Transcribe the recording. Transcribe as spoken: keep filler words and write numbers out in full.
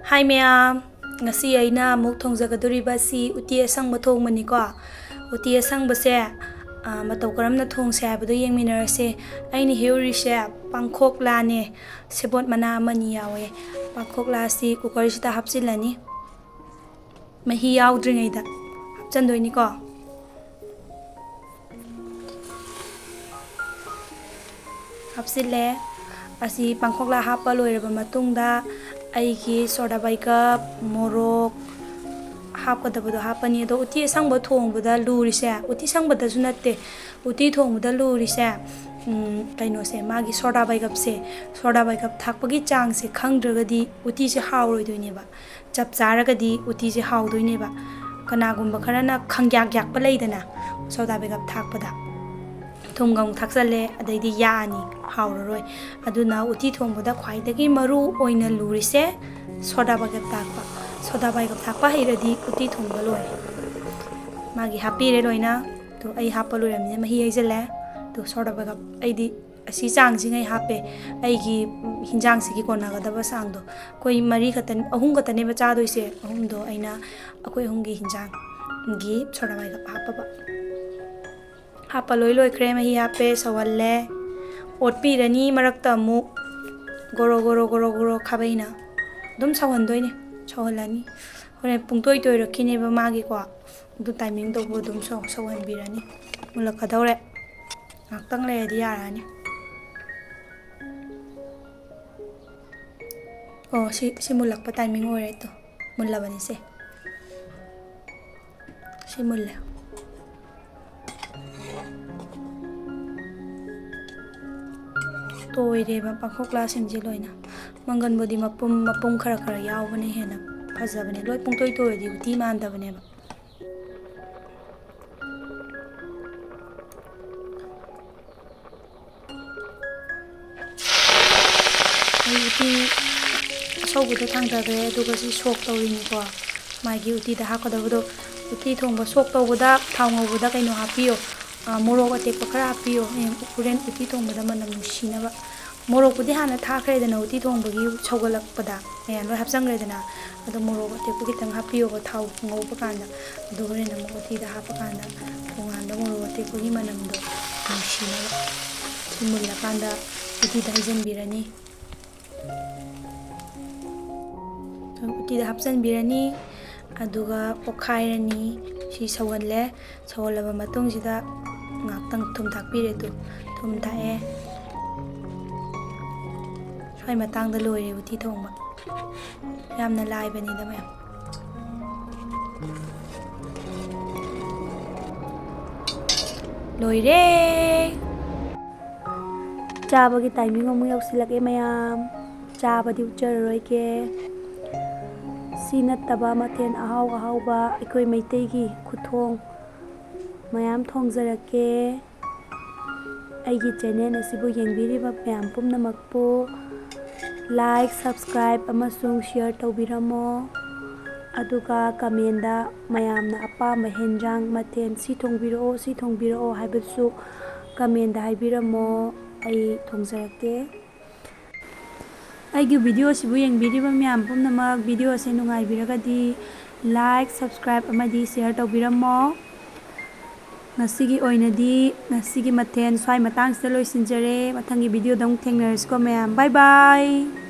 ꯍꯥꯏ ꯃꯌꯥꯝ, ꯉꯁꯤ ꯑꯩꯅ ꯑꯃꯨꯛ ꯊꯣꯡꯖꯒꯗꯣꯔꯤꯕ ꯑꯁꯤ ꯎꯇꯤ ꯑꯁꯪꯕ ꯊꯣꯡꯕꯅꯤꯀꯣ꯫ ꯎꯇꯤ ꯑꯁꯪꯕꯁꯦ, ꯑ, ꯃꯇꯧ ꯀꯔꯝꯅ ꯊꯣꯡꯁꯦ ꯍꯥꯏꯕꯗꯣ ꯌꯦꯡꯃꯤꯟꯅꯔꯁꯦ꯫ ꯑꯩꯅ ꯍꯦꯛꯎꯔꯤꯁꯦ ꯄꯥꯡꯈꯣꯛꯂꯥꯅꯦ, ꯁꯦꯕꯣꯠ ꯃꯅꯥ ꯑꯃꯅꯤ ꯌꯥꯎꯋꯦ꯫ ꯄꯥꯡꯈꯣꯛꯂꯥꯁꯤ ꯀꯨꯀꯔꯁꯤꯗ ꯍꯥꯞꯆꯤꯜꯂꯅꯤ꯫ ꯃꯍꯤ ꯌꯥꯎꯗ꯭ꯔꯤꯉꯩꯗ ꯍꯥꯞꯆꯟꯗꯣꯏꯅꯤꯀꯣ꯫ ꯍꯥꯞꯆꯤꯜꯂꯦ꯫ ꯑꯁꯤ ꯄꯥꯡꯈꯣꯛꯂꯥ ꯍꯥꯞꯄ ꯂꯣꯏꯔꯕ ꯃꯇꯨꯡꯗ ꯑꯩꯒꯤ ꯁꯣꯗꯥ ꯕꯥꯏꯒꯞ, ꯃꯣꯔꯣꯛ ꯍꯥꯞꯀꯗꯕꯗꯣ ꯍꯥꯞꯄꯅꯤ꯫ ꯑꯗꯣ ꯎꯇꯤ ꯑꯁꯪꯕ ꯊꯣꯡꯕꯗ ꯂꯨꯔꯤꯁꯦ, ꯎꯇꯤ ꯑꯁꯪꯕꯗꯁꯨ ꯅꯠꯇꯦ, ꯎꯇꯤ ꯊꯣꯡꯕꯗ ꯂꯨꯔꯤꯁꯦ, ꯎꯝ, ꯀꯩꯅꯣꯁꯦ, ꯃꯥꯒꯤ ꯁꯣꯗꯥ ꯕꯥꯏꯒꯞꯁꯦ, ꯁꯣꯗꯥ ꯕꯥꯏꯒꯞ ꯊꯥꯛꯄꯒꯤ ꯆꯥꯡꯁꯦ ꯈꯪꯗ꯭ꯔꯒꯗꯤ ꯎꯇꯤꯁꯦ ꯍꯥꯎꯔꯣꯏꯗꯣꯏꯅꯦꯕ꯫ ꯆꯞ ꯆꯥꯔꯒꯗꯤ ꯎꯇꯤꯁꯦ ꯍꯥꯎꯗꯣꯏꯅꯦꯕ꯫ ꯀꯅꯥꯒꯨꯝꯕ ꯈꯔꯅ ꯈꯪꯌꯥꯛ ꯌꯥꯛꯄ ꯂꯩꯗꯅ, ꯁꯣꯗꯥ ꯕꯥꯏꯒꯞ ꯊꯥꯛꯄꯗ ꯊꯨꯝꯒ ꯑꯃꯨꯛ ꯊꯥꯛꯆꯜꯂꯦ, ꯑꯗꯩꯗꯤ ꯌꯥꯛꯑꯅꯤ, ꯍꯥꯎꯔꯔꯣꯏ꯫ ꯑꯗꯨꯅ ꯎꯇꯤ ꯊꯣꯡꯕꯗ ꯈ꯭ꯋꯥꯏꯗꯒꯤ ꯃꯔꯨ ꯑꯣꯏꯅ ꯂꯨꯔꯤꯁꯦ ꯁꯣꯗꯥ ꯕꯥꯏꯒꯞ ꯊꯥꯛꯄ꯫ ꯁꯣꯗꯥ ꯕꯥꯏꯒꯞ ꯊꯥꯛꯄ ꯍꯩꯔꯗꯤ ꯎꯇꯤ ꯊꯣꯡꯕ ꯂꯣꯏꯔꯦ꯫ ꯃꯥꯒꯤ ꯍꯥꯞꯄꯤꯔꯦ ꯂꯣꯏꯅ꯫ ꯑꯗꯣ ꯑꯩ ꯍꯥꯞꯄ ꯂꯣꯏꯔꯕꯅꯤꯅ ꯃꯍꯤ ꯍꯩꯖꯤꯜꯂꯦ꯫ ꯑꯗꯣ ꯁꯣꯗꯥ ꯕꯥꯏꯒꯞ ꯑꯩꯗꯤ ꯑꯁꯤ ꯆꯥꯡꯁꯤꯉꯩ ꯍꯥꯞꯄꯦ, ꯑꯩꯒꯤ, ꯎꯝ, ꯍꯤꯟꯖꯥꯡꯁꯤꯒꯤ ꯀꯣꯟꯅꯒꯗꯕ ꯆꯥꯡꯗꯣ꯫ ꯑꯩꯈꯣꯏ ꯃꯔꯤ ꯈꯛꯇ, ꯑꯍꯨꯝ ꯈꯛꯇꯅꯦꯕ ꯆꯥꯗꯣꯏꯁꯦ, ꯑꯍꯨꯝꯗꯣ ꯑꯩꯅ ꯑꯩꯈꯣꯏ ꯑꯍꯨꯝꯒꯤ ꯍꯤꯟꯖꯥꯡꯒꯤ ꯁꯣꯗꯥ ꯕꯥꯏꯒꯞ ꯍꯥꯞꯄꯕ꯫ ꯍꯥꯞꯄ ꯂꯣꯏ ꯂꯣꯏꯈ꯭ꯔꯦ, ꯃꯍꯤ ꯍꯥꯞꯄꯦ, ꯁꯧꯍꯜꯂꯦ, ꯑꯣꯠꯄꯤꯔꯅꯤ꯫ ꯃꯔꯛꯇ ꯑꯃꯨꯛ ꯒꯣꯔꯣ ꯒꯣꯔꯣ ꯒꯣꯔꯣ ꯒꯣꯔꯣ ꯈꯥꯕꯩꯅ ꯑꯗꯨꯝ ꯁꯧꯍꯟꯗꯣꯏꯅꯦ, ꯁꯧꯍꯜꯂꯅꯤ꯫ ꯍꯣꯔꯦꯟ ꯄꯨꯡꯇꯣꯏ ꯇꯣꯏꯔꯛꯈꯤꯅꯦꯕ ꯃꯥꯒꯤꯀꯣ, ꯑꯗꯨ ꯇꯥꯏꯃꯤꯡꯗꯧꯕ ꯑꯗꯨꯝ ꯁꯧ-, ꯁꯧꯍꯟꯕꯤꯔꯅꯤ꯫ ꯃꯨꯜꯂꯛꯀꯗꯧꯔꯦ, ꯉꯥꯛꯇꯪ ꯂꯩꯔꯗꯤ ꯌꯥꯔꯛꯑꯅꯤ꯫ ꯑꯣ, ꯁꯤ, ꯁꯤ ꯃꯨꯜꯂꯛꯄ ꯇꯥꯏꯃꯤꯡ ꯑꯣꯏꯔꯦ꯫ ꯇꯣ, ꯃꯨꯜꯂꯕꯅꯤ ꯁꯦ꯫ ꯁꯤ ꯃꯨꯜꯂꯦ꯫ ꯇꯣꯏꯔꯦꯕ ꯄꯥꯡꯈꯣꯛꯂꯥꯁꯤꯡꯁꯦ ꯂꯣꯏꯅ꯫ ꯃꯪꯒꯟꯕꯨꯗꯤ ꯃꯄꯨꯝ ꯃꯄꯨꯝ ꯈꯔ ꯈꯔ ꯌꯥꯎꯕꯅ ꯍꯦꯟꯅ ꯐꯖꯕꯅꯦ꯫ ꯂꯣꯏ ꯄꯨꯡꯇꯣꯏ ꯇꯣꯏꯔꯗꯤ ꯎꯇꯤ ꯃꯥꯟꯗꯕꯅꯦꯕ꯫ ꯑꯩ ꯎꯇꯤ ꯑꯁꯧꯕꯗꯣ ꯊꯥꯡꯊꯈ꯭ꯔꯦ, ꯑꯗꯨꯒ ꯁꯤ ꯁꯣꯛ ꯇꯧꯔꯤꯅꯤꯀꯣ꯫ ꯃꯥꯒꯤ ꯎꯇꯤꯗ ꯍꯥꯞꯀꯗꯕꯗꯣ, ꯎꯇꯤ ꯊꯣꯡꯕ ꯁꯣꯛ ꯇꯧꯕꯗ, ꯊꯥꯎ ꯉꯧꯕꯗ ꯀꯩꯅꯣ ꯍꯥꯞꯄꯤꯌꯣ, ꯑ, ꯃꯣꯔꯣꯛ ꯑꯇꯦꯛꯄ ꯈꯔ ꯍꯥꯞꯄꯤꯌꯣ, ꯍꯌꯦꯡ ꯍꯣꯔꯦꯟ ꯎꯇꯤ ꯊꯣꯡꯕꯗ ꯃꯅꯝ ꯅꯨꯡꯁꯤꯅꯕ꯫ ꯃꯣꯔꯣꯛꯄꯨꯗꯤ ꯍꯥꯟꯅ ꯊꯥꯛꯈ꯭ꯔꯦꯗꯅ, ꯎꯇꯤ ꯊꯣꯡꯕꯒꯤ ꯁꯧꯒꯠꯂꯛꯄꯗ ꯃꯌꯥꯝ ꯂꯣꯏ ꯍꯥꯞꯆꯟꯈ꯭ꯔꯦꯗꯅ꯫ ꯑꯗꯣ ꯃꯣꯔꯣꯛ ꯑꯇꯦꯛꯄ ꯈꯤꯇꯪ ꯍꯥꯞꯄꯤꯌꯣꯕ, ꯊꯥꯎ ꯉꯧꯕ ꯀꯥꯟꯗ꯫ ꯑꯗꯨ ꯍꯣꯔꯦꯟ ꯑꯃꯨꯛ ꯎꯇꯤꯗ ꯍꯥꯞꯄ ꯀꯥꯟꯗ ꯇꯣꯉꯥꯟꯕ ꯃꯣꯔꯣꯛ ꯑꯇꯦꯛꯄꯒꯤ ꯃꯅꯝꯗꯣ ꯅꯨꯡꯁꯤꯅꯕ꯫ ꯁꯤ ꯃꯨꯜꯂꯀꯥꯟꯗ ꯎꯇꯤꯗ ꯍꯩꯖꯤꯟꯕꯤꯔꯅꯤ꯫ ꯎꯇꯤꯗ ꯍꯥꯞꯆꯤꯟꯕꯤꯔꯅꯤ꯫ ꯑꯗꯨꯒ ꯑꯣꯠꯈꯥꯏꯔꯅꯤ꯫ ꯁꯤ ꯁꯧꯍꯜꯂꯦ꯫ ꯁꯧꯍꯜꯂꯕ ꯃꯇꯨꯡꯁꯤꯗ ꯉꯥꯛꯇꯪ ꯊꯨꯝ ꯊꯥꯛꯄꯤꯔꯦ꯫ ꯇꯨ, ꯊꯨꯝ ꯊꯥꯛꯑꯦ꯫ ꯁ꯭ꯋꯥꯏ ꯃꯇꯥꯡꯗ ꯂꯣꯏꯔꯦ ꯎꯇꯤ ꯊꯣꯡꯕ꯫ ꯌꯥꯝꯅ ꯂꯥꯏꯕꯅꯤꯗ ꯃꯌꯥꯝ꯫ ꯂꯣꯏꯔꯦ꯫ ꯆꯥꯕꯒꯤ timing ꯑꯃꯨꯛ ꯌꯧꯁꯤꯜꯂꯛꯑꯦ ꯃꯌꯥꯝ꯫ ꯆꯥꯕꯗꯤ ꯎꯠꯆꯔꯔꯣꯏꯒꯦ꯫ ꯁꯤ ꯅꯠꯇꯕ ꯃꯊꯦꯜ ꯑꯍꯥꯎ ꯑꯍꯥꯎꯕ ꯑꯩꯈꯣꯏ ꯃꯩꯇꯩꯒꯤ ꯈꯨꯊꯣꯡ ꯃꯌꯥꯝ ꯊꯣꯡꯖꯔꯛꯀꯦ꯫ ꯑꯩꯒꯤ channel ꯑꯁꯤꯕꯨ ꯌꯦꯡꯕꯤꯔꯤꯕ ꯃꯌꯥꯝ ꯄꯨꯝꯅꯃꯛꯄꯨ like, subscribe ꯑꯃꯁꯨꯡ share ꯇꯧꯕꯤꯔꯝꯃꯣ꯫ ꯑꯗꯨꯒ commentꯗ ꯃꯌꯥꯝꯅ ꯑꯄꯥꯝꯕ ꯍꯦꯟꯖꯥꯡ ꯃꯊꯦꯜ, "ꯁꯤ ꯊꯣꯡꯕꯤꯔꯛꯑꯣ, ꯁꯤ ꯊꯣꯡꯕꯤꯔꯛꯑꯣ" ꯍꯥꯏꯕꯁꯨ commentꯗ ꯍꯥꯏꯕꯤꯔꯝꯃꯣ, ꯑꯩ ꯊꯣꯡꯖꯔꯛꯀꯦ꯫ ꯑꯩꯒꯤ video ꯑꯁꯤꯕꯨ ꯌꯦꯡꯕꯤꯔꯤꯕ ꯃꯌꯥꯝ ꯄꯨꯝꯅꯃꯛ, video ꯑꯁꯤ ꯅꯨꯡꯉꯥꯏꯕꯤꯔꯒꯗꯤ like, subscribe ꯑꯃꯗꯤ share ꯇꯧꯕꯤꯔꯝꯃꯣ꯫ ꯉꯁꯤꯒꯤ ꯑꯣꯏꯅꯗꯤ ꯉꯁꯤꯒꯤ ꯃꯊꯦꯜ ꯁ꯭ꯋꯥꯏ ꯃꯇꯥꯡꯁꯤꯗ ꯂꯣꯏꯁꯤꯟꯖꯔꯦ꯫ ꯃꯊꯪꯒꯤ videoꯗ ꯑꯃꯨꯛ ꯊꯦꯡꯅꯔꯁꯤꯀꯣ ꯃꯌꯥꯝ꯫ Bye bye꯫